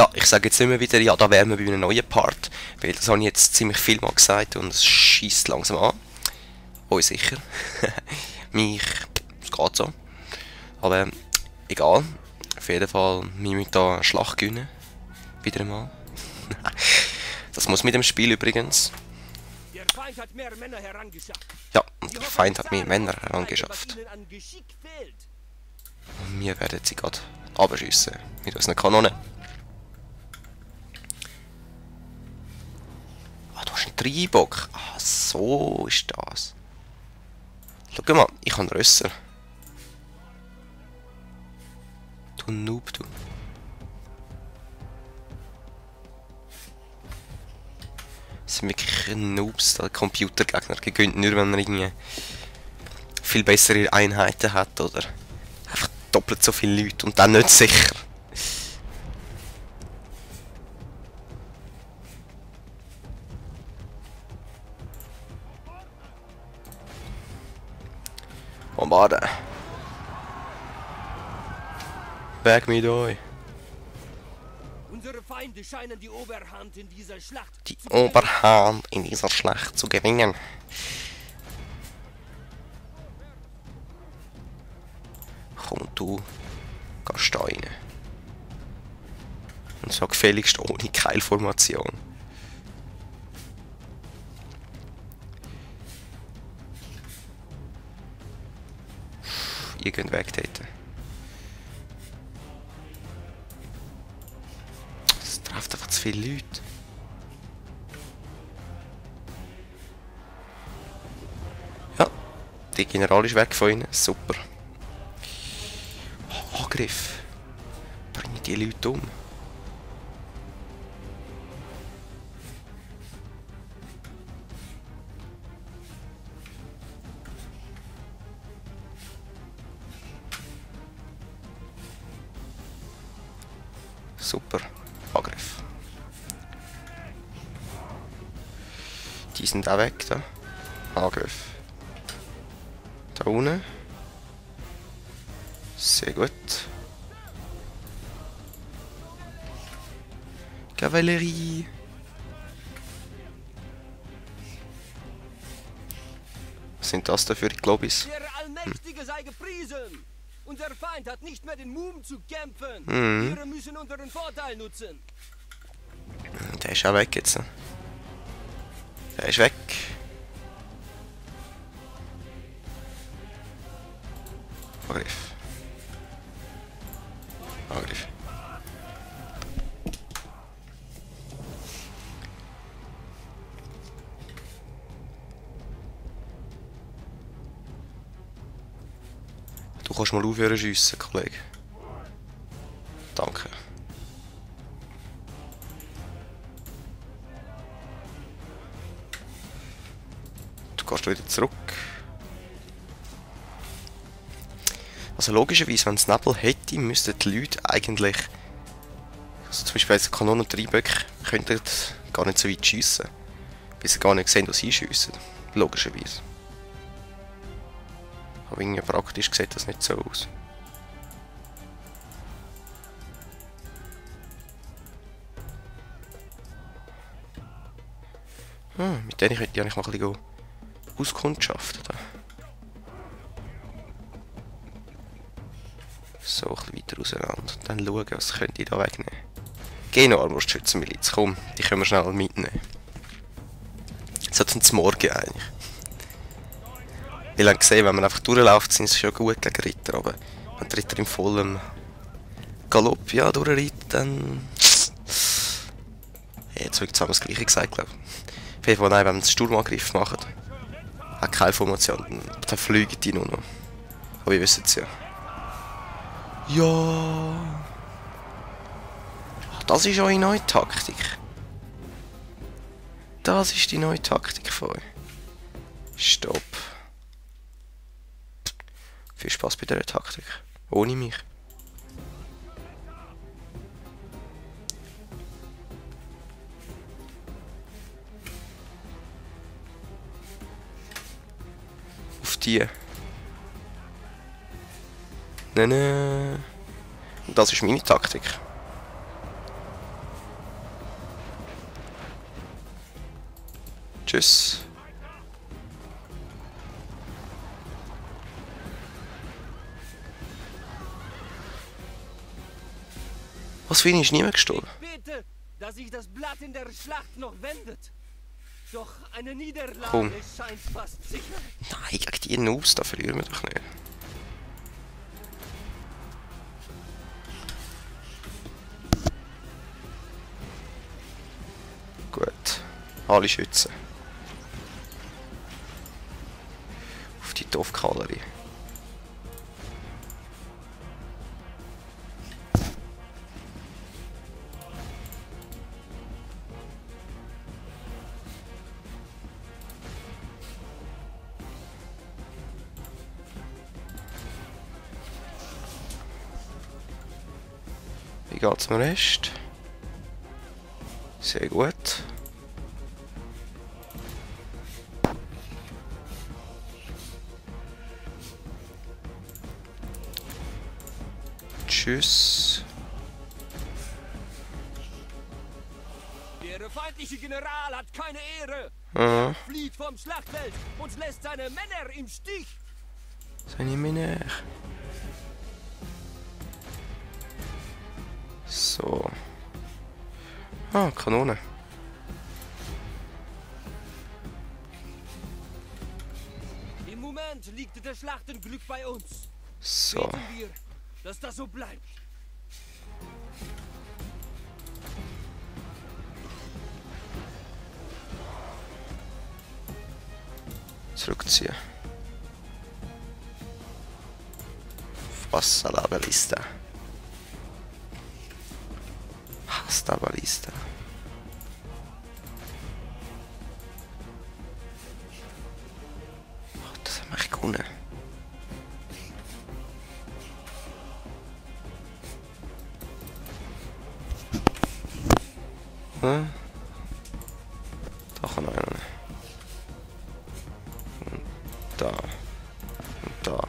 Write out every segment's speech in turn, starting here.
Ja, ich sage jetzt immer wieder, ja, da wären wir bei einem neuen Part, weil das habe ich jetzt ziemlich viel mal gesagt und es schießt langsam an. Euch sicher. Mich, es geht so. Aber egal, auf jeden Fall, wir müssen da eine Schlacht gewinnen. Wieder einmal. Das muss mit dem Spiel übrigens. Der Feind hat mehr Männer herangeschafft. Ja, und der Feind hat mehr Männer herangeschafft. Und wir werden sie gerade abschiessen mit unseren Kanonen. Ah, du hast einen Dreibock. Ah, so ist das. Schau mal, ich habe Rösser. Du Noob, du. Das sind wirklich Noobs, der Computergegner. Die gehen nur, wenn man irgendwie viel bessere Einheiten hat oder einfach doppelt so viele Leute und dann nicht sicher. Bombarden. Weg mit euch. Unsere Feinde scheinen die Oberhand in dieser Schlacht. Die Oberhand in dieser Schlacht zu gewinnen. Komm du, gehst da rein. Und so gefälligst ohne Keilformation. Ihr geht weg dort. Es trifft einfach zu viele Leute. Ja, der General ist weg von ihnen. Super. Oh, Angriff. Bringen die Leute um. Super. Angriff. Die sind auch weg, da. Angriff. Da unten. Sehr gut. Kavallerie. Was sind das da für Globis? Der Allmächtige sei gepriesen! Unser Feind hat nicht mehr den Mumm zu kämpfen. Mhm. Wir müssen unseren Vorteil nutzen. Der ist auch weg jetzt. Der ist weg. Angriff. Angriff. Du kannst mal aufhören zu schiessen, Kollege. Danke. Du gehst wieder zurück. Also logischerweise, wenn es Nebel hätte, müssten die Leute eigentlich... Also zum Beispiel jetzt Kanonen und Dreiböcke könnten gar nicht so weit schiessen. Weil sie gar nicht sehen, was sie schiessen. Logischerweise. Aber irgendwie praktisch sieht das nicht so aus. Mit denen könnte ich eigentlich mal ein bisschen auskundschaften. So ein bisschen weiter auseinander. Und dann schauen, was könnte ich da wegnehmen. Genau, Armbrustschützenmiliz. Komm, die können wir schnell mitnehmen. So zum Morgen eigentlich. Wir haben gesehen, wenn man einfach durchläuft, sind sie schon gut gegen Ritter, aber wenn der Ritter im vollen Galopp ja, durchreitet, dann... Ja, jetzt wird es das Gleiche gesagt, glaube ich. Auf jeden Fall, nein, wenn wir einen Sturmangriff machen, hat keine Formation, dann fliegen die nur noch. Aber ihr wisst es ja. Ja... Ach, das ist eure neue Taktik. Das ist die neue Taktik von euch. Stopp. Viel Spaß bei dieser Taktik. Ohne mich. Auf die. Nein, nein. Das ist meine Taktik. Tschüss. Was für ihn ist niemand gestorben? Ich bete, dass sich das Blatt in der Schlacht noch wendet. Doch eine Niederlage Komm. scheint fast sicher. Nein, gegen die Noobs, da verlieren wir doch nicht. Gut. Alle schützen. Auf die Dorfkavallerie. Wie geht's dem Rest? Sehr gut. Tschüss. Der feindliche General hat keine Ehre. Ah, Flieht vom Schlachtfeld und lässt seine Männer im Stich. seine Männer. So. Ah, Kanone. Im Moment liegt das Schlachtenglück bei uns. So. Beten wir, dass das so bleibt. Zurückziehen. Passa la ballista. Hasta ballista. Oh, das haben wir echt gewonnen. Hm? Da kann einer. Und da. Und da.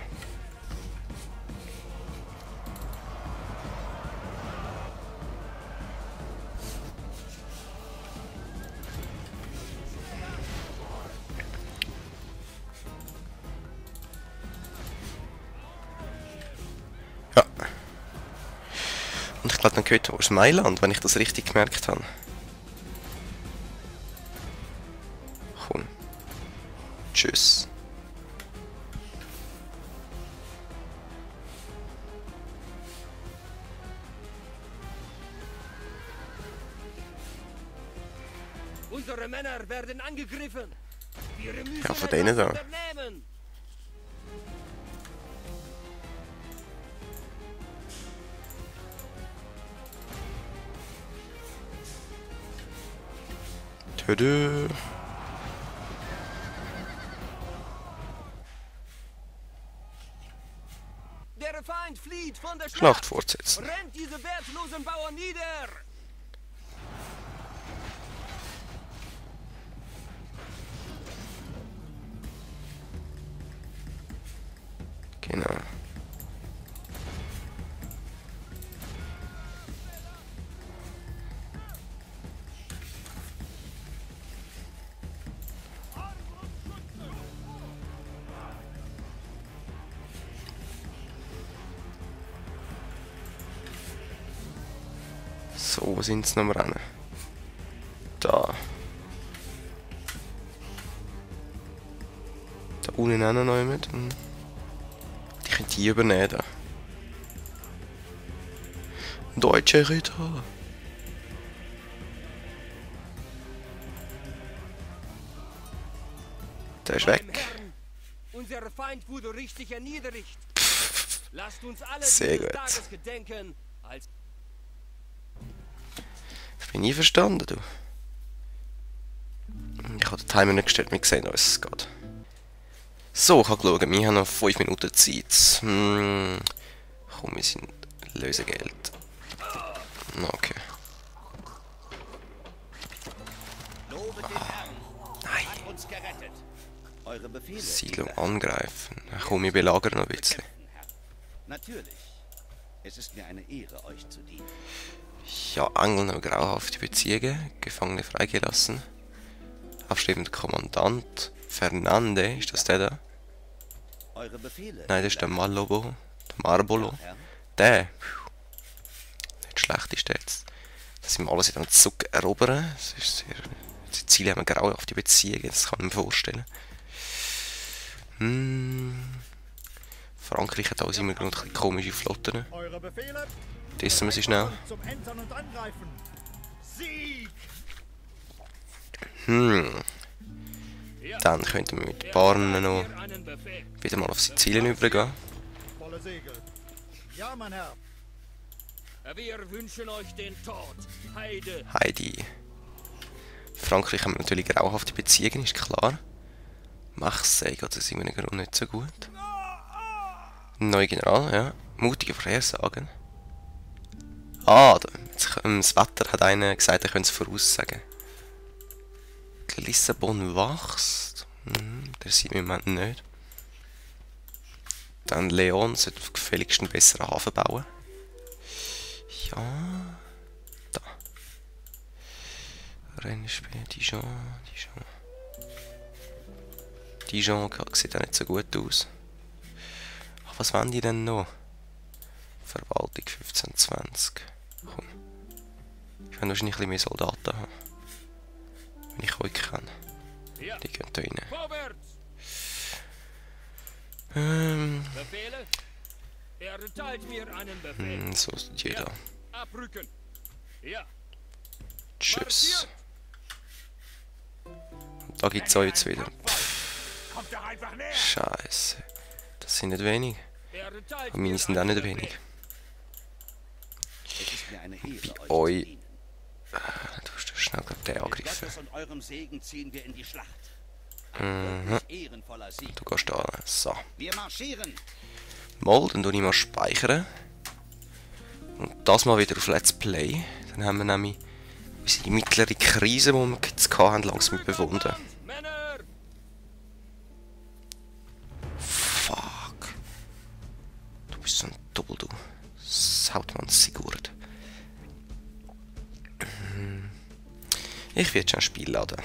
Ja. Und ich glaube, dann gehört aus Mailand, wenn ich das richtig gemerkt habe. Komm. Tschüss. Unsere Männer werden angegriffen. Wir müssen Ja, von denen da. unternehmen. Tödö. Der Feind flieht von der Schlacht Schlacht. fortsetzen. Rennt diese wertlosen Bauern nieder. Genau. So, wo sind sie noch am Rennen? Da. Da unten auch noch jemand. Die können die übernehmen. Da. Deutsche Ritter. Der ist weg. Mein Herrn, unser Feind wurde richtig erniedrigt. Lasst uns alle Sehr dieses gut. Tages gedenken, als Ich bin einverstanden, du. Ich habe den Timer nicht gestellt, wir sehen, was es geht. So, ich habe geschaut, wir haben noch 5 Minuten Zeit. Komm, wir sind Lösegeld. Okay. Lobe den Herrn, Nein. hat uns gerettet. Eure Befehle. Siedlung lieber angreifen. Komm, wir belagern noch ein bisschen. Bekämpfen, Herr. Natürlich. Es ist mir eine Ehre, euch zu dienen. Ja, Engel noch grauhafte Beziehungen. Gefangene freigelassen. Aufstrebender Kommandant. Fernande, ist das der da? Eure Befehle. Nein, das ist der Malobo. Der Marbolo. Ja, Herr. Der. Nicht schlecht ist der jetzt. Dass wir alles in einem Zug erobern. Das ist sehr... Sizilien haben eine grauenhafte Beziehung, das kann ich mir vorstellen. Frankreich hat aus immer Grund ein bisschen komische Flotten. Eure Befehle. Testen wir sie schnell. Zum Entern und Angreifen. Sieg! Dann könnten wir mit Barnen noch wieder mal auf Sizilien übergehen. Volle Segel. Ja, mein Herr. Wir wünschen euch den Tod. Heide. Heidi. Frankreich haben wir natürlich grauenhafte Beziehungen, ist klar. Marseille geht es in meinem Grund nicht so gut. Neuer General, ja. Mutige Vorhersagen. Das Wetter hat einer gesagt, er könnte es voraussagen. Lissabon wächst. Der sieht im Moment nicht. Dann Leon sollte gefälligst einen besseren Hafen bauen. Ja. Da. Rennspiel, Dijon. Dijon sieht auch nicht so gut aus. Ach, was wollen die denn noch? Verwaltung 1520. Komm. Ich will wahrscheinlich ein bisschen mehr Soldaten haben. Wenn ich euch kenne. Die gehen da rein. Vorwärts. Befehle? Er erteilt mir einen Befehl. So ist jeder. Abrücken. Ja. Tschüss. Und da gibt es euch jetzt wieder. Kommt doch einfach näher. Scheiße. Das sind nicht wenig. Er erteilt Aber meine sind auch nicht wenig. Es ist mir eine Ehre, euch Oi. zu dienen. Du hast ja schnell gerade den Mit angegriffen. Gottes und eurem Segen ziehen wir in die Schlacht. Wirklich ehrenvoller Sieg. Du gehst da. So. Wir marschieren. Mal, dann tue ich mal speichern. Und das mal wieder auf Let's Play. Dann haben wir nämlich unsere mittlere Krise, die wir jetzt hatten, langsam überwunden. Männer. Fuck. Du bist so ein Doppel, du. Sautmann Sigurd. Ich werde schon ein Spiel laden.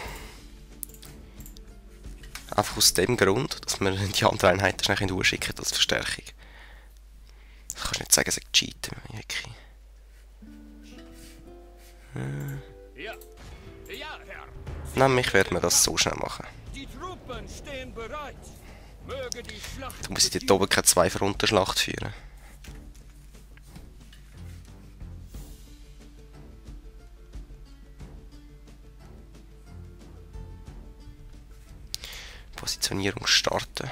Einfach aus dem Grund, dass wir die andere Einheit schnell durchschicken als Verstärkung. Das kannst du nicht sagen, sie cheaten. Wirklich. Ja. Ja, Herr. Nämlich werden wir das so schnell machen. Die Truppen stehen bereit. Möge die Schlacht. Du musst dort oben keine Zwei-Fronten-Schlacht führen. Positionierung starten.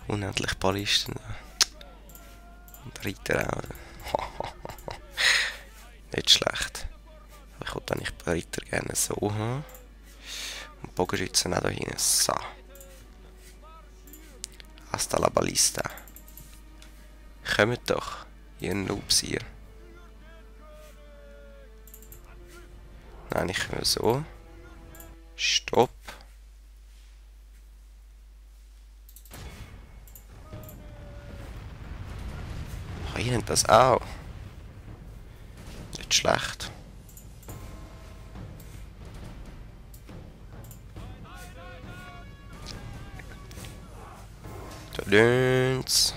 Unendlich Ballisten. Und Reiter auch. Nicht schlecht. Ich würde eigentlich Reiter gerne so haben. Und Bogenschützen auch da hinten. So. Hasta la Ballista. Kommt doch, ihr Noobs hier. Nein, ich will so. Stopp. Oh, ihr nehmt das auch. Nicht schlecht. Da lönt's.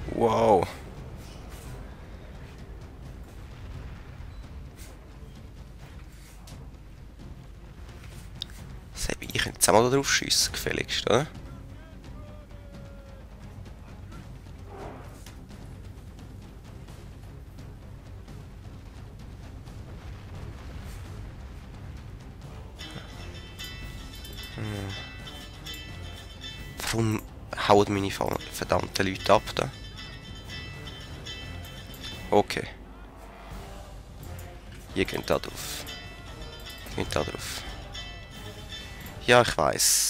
Wow. Ich könnte jetzt auch mal da drauf schiessen, gefälligst, oder? Warum hauen meine verdammten Leute ab da? Okay. Ihr geht da drauf. Geht da drauf. Ja, ich weiß.